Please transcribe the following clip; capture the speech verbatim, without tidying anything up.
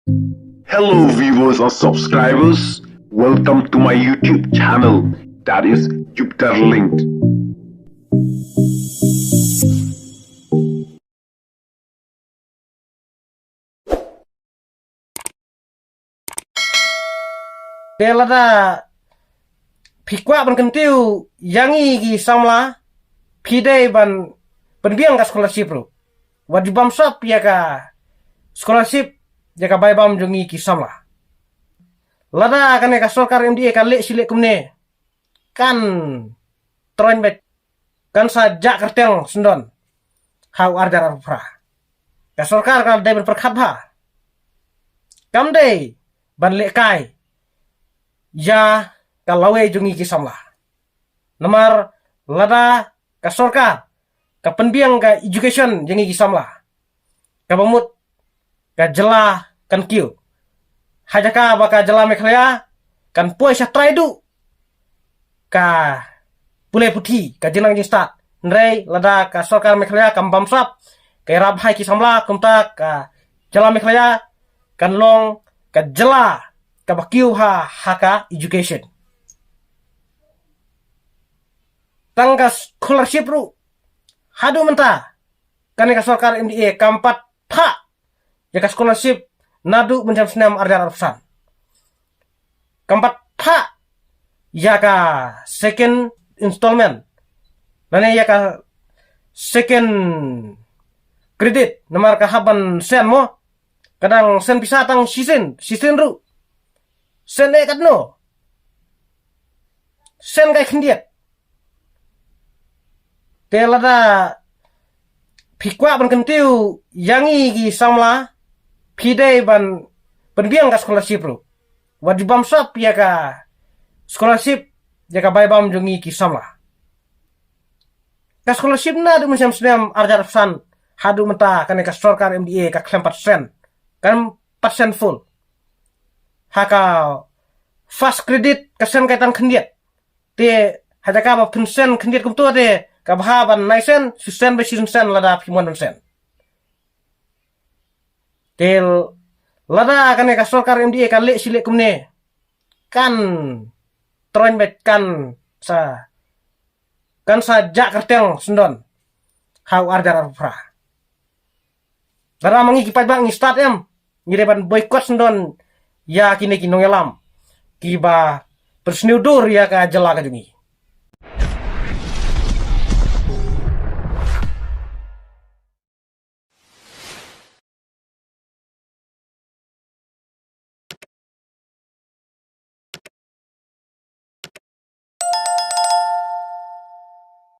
Hello, viewers and subscribers. Welcome to my YouTube channel, that is Jupiter Linked. Te lada phi kwah ban kyntiew ïa ngi ki samla, phi dei ban pynbiang ka scholarship ruh. Wat ju bamsap ïa ka scholarship, ïa ka bai bam jong ngi ki samla. Lada kane ka sorkar M D A ka leh shi leh kumne, kan troiñ beit, kan sa jah kyrteng syndon ha u arjar arpra. Ka sorkar ka dei ban pyrkhat bha. Kam dei ban lehkai ïa ka lawei jong ngi ki samla. Namar lada ka sorkar ka pynbiang ka education jong ngi ki samla, kaba mut ka jylla kan kiew. Ha jaka ba ka jylla Meghalaya kan poi sha trai duh ka pule puthi, ka jingnang jingstad. Hynrei lada ka sorkar Meghalaya kam bamsap, ka ïarap hai ki samla, kumta ka jylla Meghalaya kan long ka jylla kaba kiew ha, ha ka education. Tang ka scholarship ruh, haduh mynta kane ka sorkar M D A kam pat phah ïa ka scholarship naduh mynshem snem arjar arphew san. Kam pat phah ïa ka second installment, lane ïa ka second credit, namar ka hap ban send mo, ka dang send pisa tang shisien, shisien ruh. Send eh katno? Send kai khyndiat. Te lada phi kwah ban kyntiew ïa ngi ki samla, phi dei ban pynbiang ka scholarship ruh. Wat ju bamsap ïa ka scholarship, ïa ka bai bam jong ngi ki samla. Ka scholarship naduh mynshem snem arjar arphew san haduh mynta kane ka sorkar M D A ka khlem pat send, khlem pat send full. Ha ka first credit ka send kai tang khyndiat. Te ha jaka ba phin send khyndiat kumto te, ka bha ban nai send, shu send ba shisien send lada phi mon ban send. Te lada kane ka sorkar M D A ka leh shi leh kumne, kan troiñ beit, kan sa, kan sa jah kyrteng syndon ha u arjar arpra. Lada ma ngi ki paidbah ngi stad em, ngi dei ban boycott syndon ïa kine ki nongïalam kiba pynsniew dur ïa ka jylla ka jong ngi.